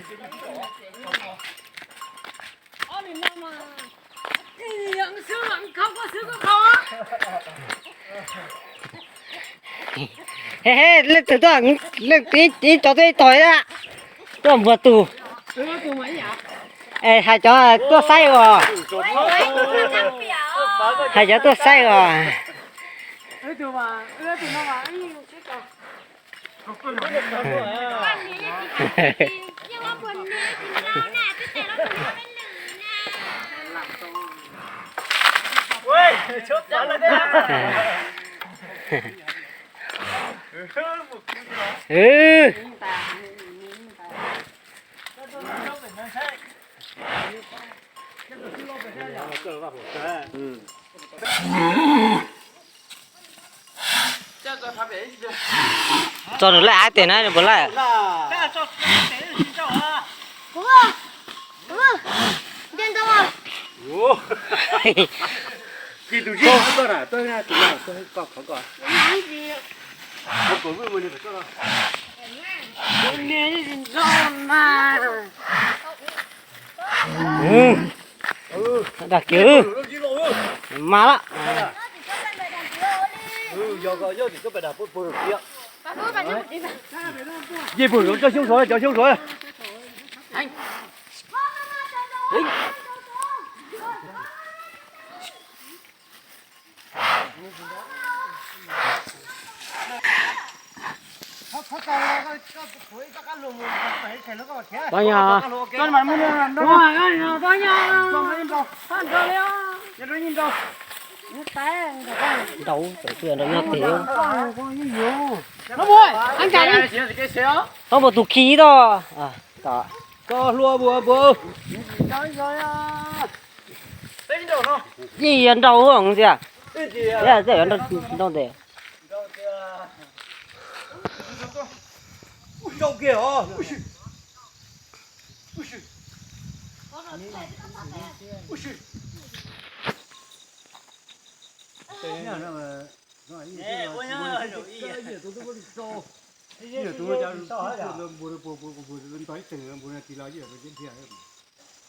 He he, leej twg tuaj, leej ib cov tuaj ib tog a, tuaj npuag tus. Es hais cov tuaj saib os. Hais cov tuaj saib os. Tso nws laj av tiag na, nws puas laj? Dag kiag. Mas lawm. Yej puag cov xyoob suav, cov xyoob suav. Tau yog. Nrau, nrau nyob tid. Tau npaum tus khi tau. Koj hlua npaum npaum. Yeej yuav nrau tiag. Tej yuav nrau ntev.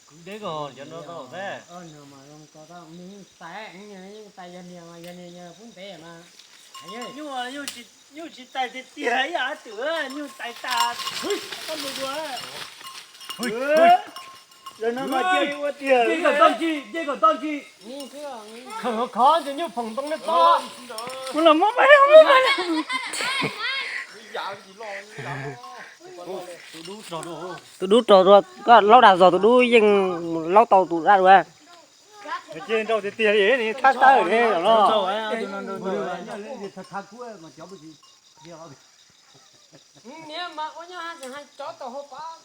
Kwv deb ko cov no tau xwb. Nyuj tsis tais tiag tiag ib yam twm, nyuj tais tas. Koj mus dua. Zaum no mas cia ua tiag. Nce kom tau ntsis, nce kom tau ntsis. Khov khov ces nyuj phoom ntoo nej txob. Mus los muab, muab, muab. Tus dub rog dua, koj laub dag zog tus dub yeej laub tau tus dab dua. Ces nrau tiag tiag li, thab tawb li los no. Niam mas ua nyob hais tias hais cov tau hauv pav,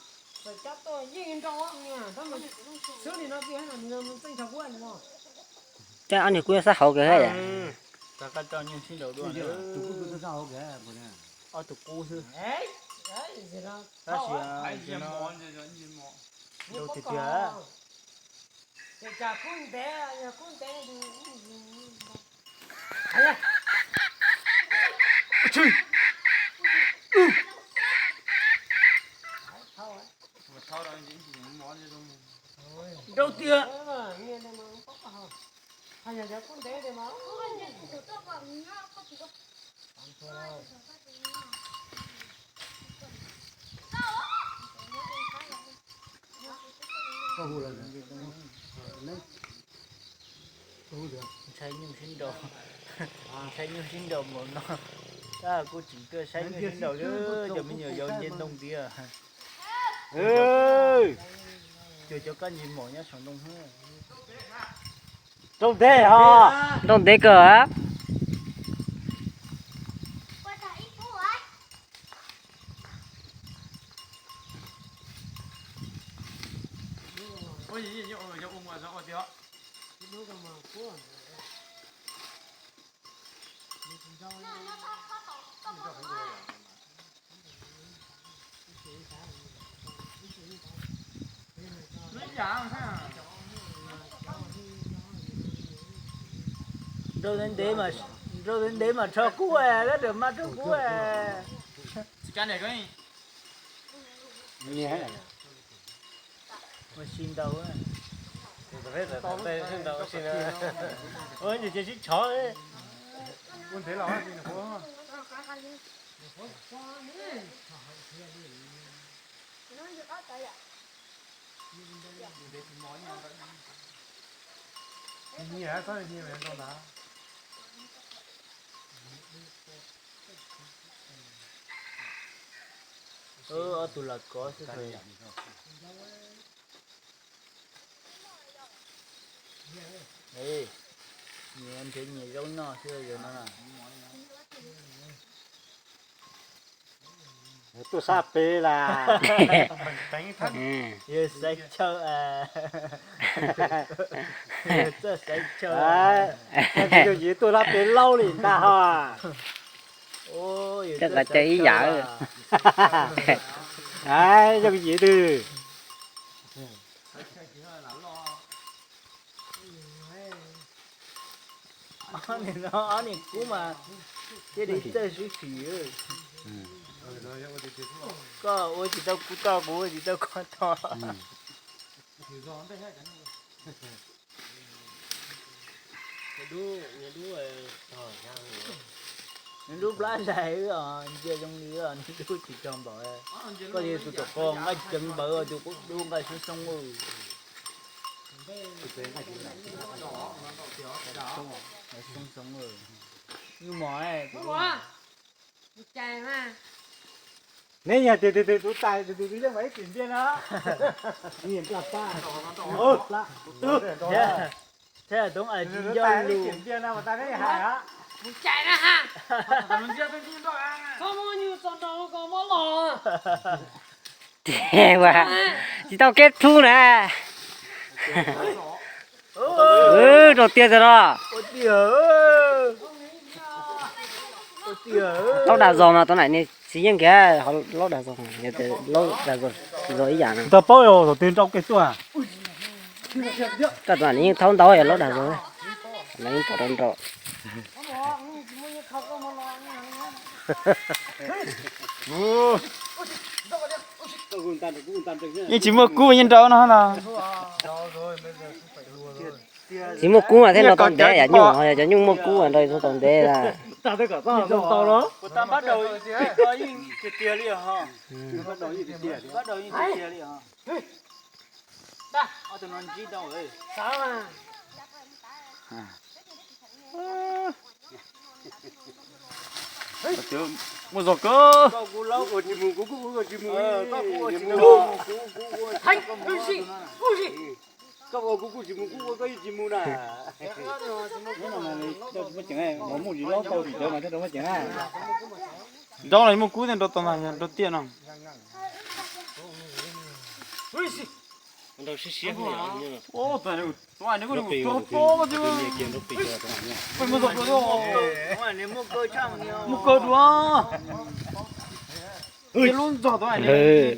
txawm cab tuaj yeej nrau, tab mas xwb li no twb hais no nws txeej tshav kuab no. Cab ob niag kub sab hauv kiag. Ob tug kub xwb. Tab sis nrau tiag tiag. Nrau tiag. Ntshai nyuj sib nrau, ntshai nyuj sib nrau npaum no. Tab kuj tseem tuaj saib nyuj sib nrau xwb, cov me nyuam yaus nce ntoo tiag. Cuag cov kab ntsej mom nyob saum ntoo xwb. Nrau ntev os. Nrau ntev kawg. Nrau ntev ntev mas, nrau ntev ntev mas tsho kub, koj tseem mas tsho kub. Ua si ntau. Ua ntses sib tshov. Ob tug los kov xwb. Nyias nrhiav nyias zaub noj xwb yog no. Tuaj sab pem las. Yawg xaiv chaw, yawg txawj xaiv chaw. Yooj yim tuaj sab pem laub li ntag ho. Koj qhov chaw ib yam. Yooj yim twg. Ob niag kub mas thiaj li txawj sib phim. Koj ua tsis tau kuv tog, kuv ua tsis tau koj tog. Nws dub plab zais os, ntsia zoo li nws dub tsis tog npaum. Koj yog tus tom qab nqaij ceev npaum, tus qub dub nqaij xoob xoob. Xoob xoob. Nyuj mos. Neb yog tias tus tus tus tais tus tus tus yeej mas ib tim ntiaj no. Thiab toob ais tsis nco lus. Tsis tau keb thub na. Rau tiag tag no. Taub dag zog mas tau nai ne, tsis yeej kiag, laub dag zog, laub dag zog, zog ib yam na. Tau paub yog thaum twg nrau kiag tuaj. Koj tau nai yeej thaub ntau yog laub dag zog, yeej pom rau nraum. Yeej tsis muaj kub yeej nrau no na. Tsis muaj kub mas thiaj nrau tau ntev, yam nyuj ho yog cov nyuj muaj kub mas nrau tau ntev. Muaj zog kawg. Koj ua kuv kuj tsis mus, kuv ua koj yeej tsis mus na. Muaj tsis laub tau tim cawv mas thiaj rau muaj ceev. Nrau los muaj kub thiaj nrau tau mas yog nrau tiaj no. Muaj kaw dua. Lub ntxog tau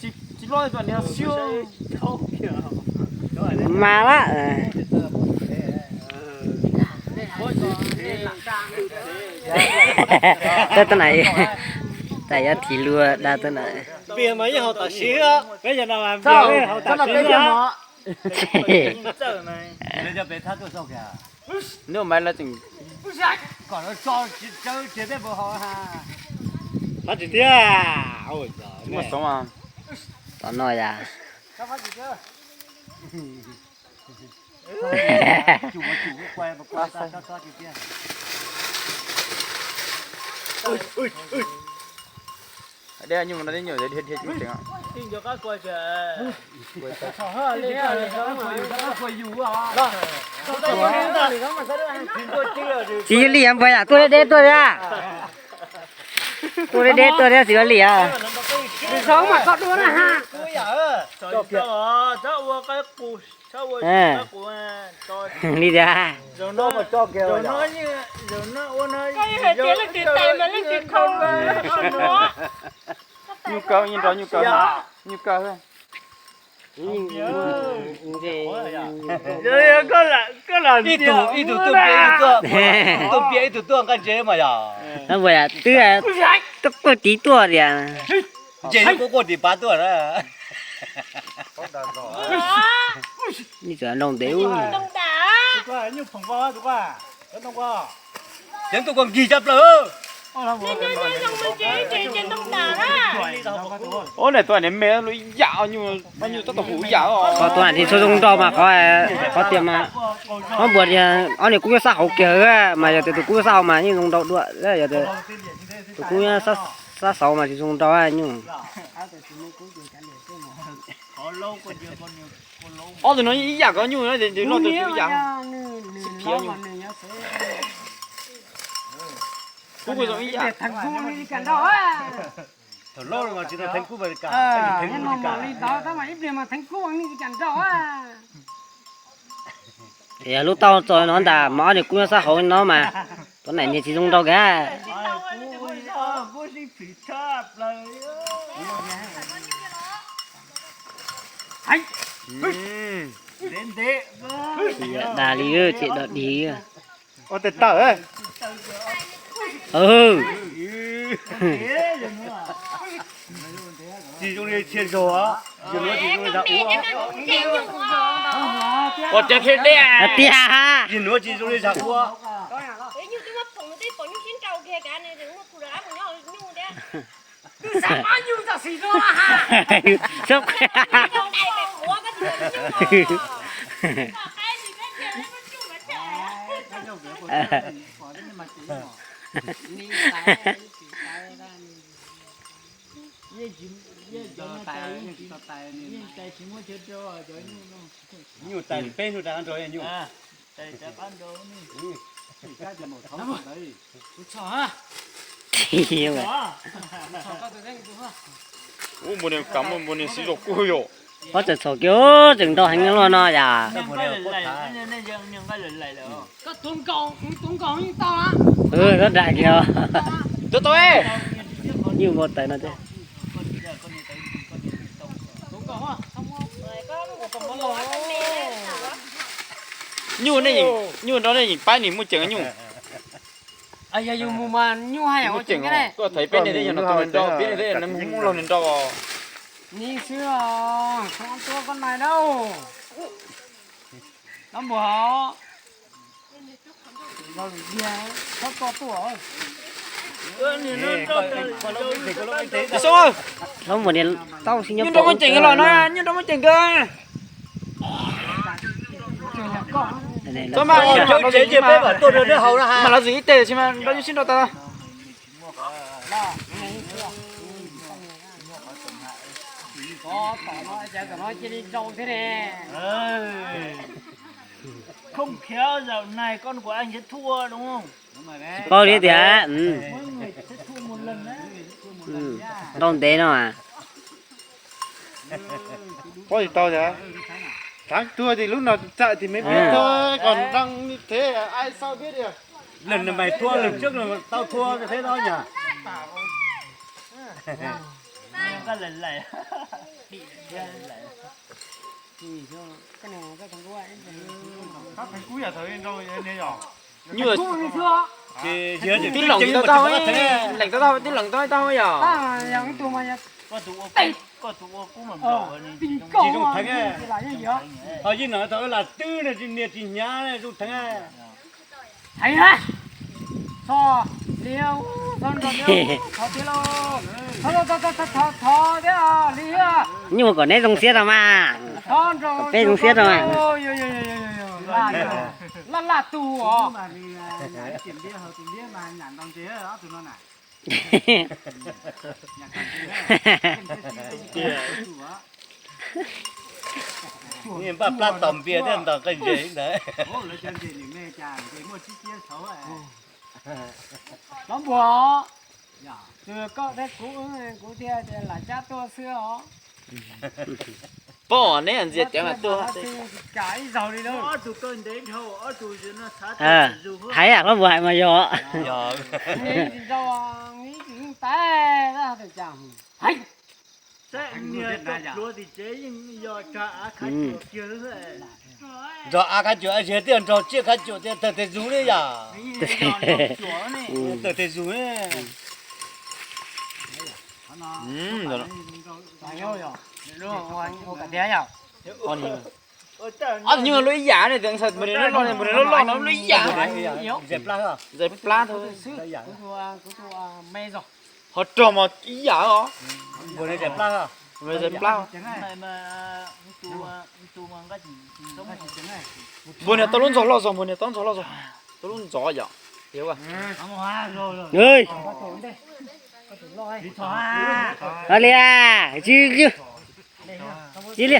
tsis loj tau niag siab. Mas lawm. Tau tau na, tas yuav thim lua da tau na. Piag mas yeej haus tam sim, peb cov no mas haus tam sim. Nws mas lawv tseem kom lawv tso tsawv tiag peb puas haus ha. Phab tsis thiab. Muaj xoov mas. Tom no yas. Dej nyuj no dej nyuj dhia dhia cub ceev. Txiv Yog Lis npawg yam tuaj deb deb tuaj thiab. Tuaj deb deb tuaj thiab Txiv Yog Lis. Li tias. Nyuj kaw, nyuj nrog nyuj kaw, nyuj kaw. Ib tug, ib tug tuaj pia, ib tug tuaj, tuaj pia, ib tug tuaj nqaij ntses mas yog. Twb tuaj quaj tiv tuaj tias. Ntses quaj quaj tiv pav tuaj na. Ib txwm nrau ntev ub. Ceev tus kua nkig caj plaws. Ub, niam tus niam me lub ib yam, nyuj tab tom hu ib yam. Qhov tus niam tsis tshua zoo nrau mas qhov, qhov tias mas, qhov npuas tias ob niag kub nyob sab hauv kiag mas yog tias tus kub nyob sab hauv mas yeej zoo nrau dua, yog tias tus kub nyob sab saud mas tsis zoo nrau nyuj. Ob tug no ib yam ko nyuj no, tus no tus ib yam. Sib phiv nyuj. Kub kuj zoo ib yam. Thaum laus los tsis tau theev kub mas li ntawd, tab mas ib pliag mas theev kub li cas nrau. Yog lub taub txo no ntag mas ob niag kub nyob sab hauv no mas, tus niam niag tsis zoo nrau kiag. Dag li, tseem dog dig. Ua tes tawm. Tsis zoo li txhia zaug, yus nuav tsis zoo li zag ua. Tiag, yus nuav tsis zoo li zag ua. Nyuj tais peb hnub rau qab nrau nyuj. Ub, npua niag kav muaj npua niag siv zog kub yom. Pob txawm txhaum kiag, tseem nrau heev luaj no yom. Tuav dag kiag. Tuav tau. Nyuj npua tais no thiab. Nyuj, nyuj nrau nej yeem paib nws muaj ceem nyuj. Yog yus mus mas nyuj haj yam muaj ceem os. Tuaj thaiv peb ne thiab yog no tus nws nrau, peb ne thiab nws muaj laug nws nrau os. Ni xwb os, tuav koj nai na. Nab npua hov. Nyuj nrau muaj ceem los no, nyuj nrau muaj ceem kawg. Txhob mas, mas lawv txwm ib teg tsis mas nrau nyuj sib nrau tas. Tsis paub li tias, nrau ntev no mas. Pob tsis tau thiab. Thaav tuag tim lub no tsam tim me peb tuag kom nrau thiab ai xav peb tias. Lwm nws mais thua lwm tswb tau thua thiab no yom. Nyuj, tib leeg tau tau, tib leeg tau tau yom. Tsis zoo theev. Ho yeej no tau lam twb no nias tsis hnyav zoo theev. Heev na. Txhob li, txhob nrog, thov thiab lauj. Thov thiab li. Nyuj kom neb zoo siab rau mas. Kom peb zoo siab rau mas. Laj laj tus os. Npaj plab tom npias thiab ntos qe ntses ntawd. Nov npuag, koj thiab kuv, kuv thiaj tias lam cab tuaj xwb os. Pom neb ntxias cov mas tuaj. Hais hlob npuag hais mas yog. Nrog av khav cuam, tsis tias nrog tsiaj khav cuam tias tawg tes zus li yom. Tawg tes zus. Ob tug nyuj lub ib yam ne, mus niam loj loj, mus niam loj loj no lub ib yam. Zais plab tau. Ho rog mas ib yam os. Zais plab. Npua niam tau lub ntxog loj zog, npua niam tau lub ntxog loj zog, tau lub ntxov yom. Li, li,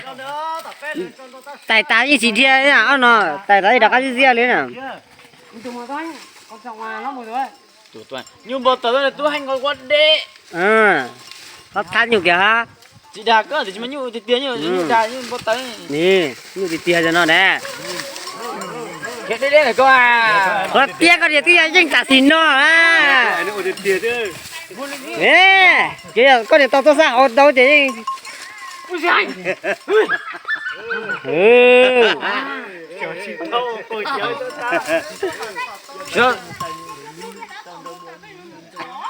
tais tas yeej tsis dhia li na, ob no tais tas yeej rov qab ziab ziab li na. Nyuj npau taws tub heej nkaus ua deb. Qhov thab nyuj kiag. Tsis dag koj, tsis mas nyuj tiag tiag, nyuj dag nyuj npau taws. Nyuj tiag tiag no na. Qhov tiag koj niam twb yog yeej tam sim no. Koj niam tau tuaj xab hauv ntau ces yeej.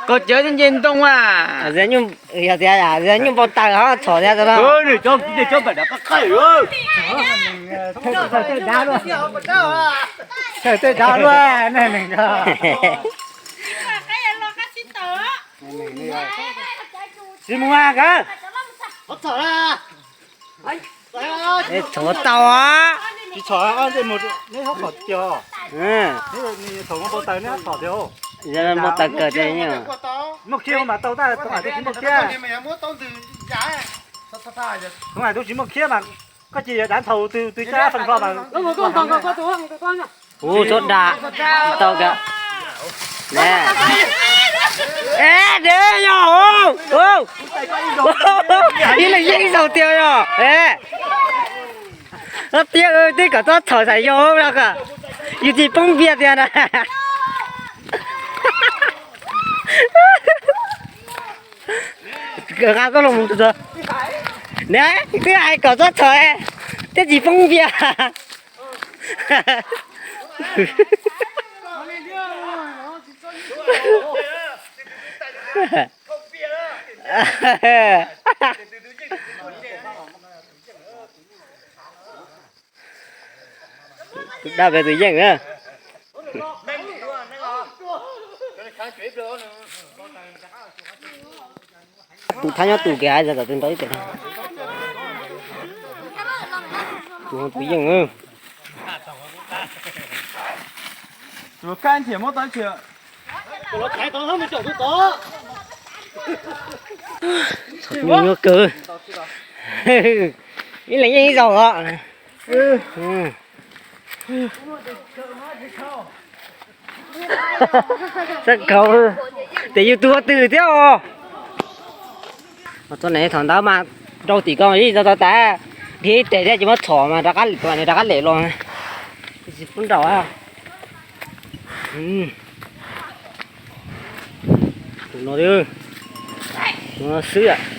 Koj cawv nce ntoo a. Yog tias nyuj npau taws ho txhom tias tau. Tej dav luaj, tej dav luaj, tsis mus a kawg. Txhom tau. Tsis txhom, neb txhom tiag. Neb txhom npau taws, neb txhom tiag. Npau taws kawg tiag. Muaj khiab mas tau tab, tsis muaj khiab. Tsis muaj khiab mas koj cia dav nthaus twg twg sab feem hlo mas. Ub, tshuav dag tau kawg. Deb yog, ib leeg yeej zaug tiag yog. Tiag, twb kom txhob txhom xav yog no, yus tsis poob npias tiag na. Nqa koj los mus, twb hais kom txhob txhom thiab tsis poob npias. Tus dab pem tus yeej na. Tus thab nyob tus kev hais kom tus nrau ib teg. Tus yeej. Nyuaj kawg. Ib leeg yeej ib zaug os. Xab khauv, ces yus tus ua twg thiab os. Txog ne thaum ntawd mas rau tim ko ib tau tas, dhia ib teg thiab ces muab txhom mas rov qab lem, rov qab lem los. Tsis pub nraum. Tus no, tus no xwb.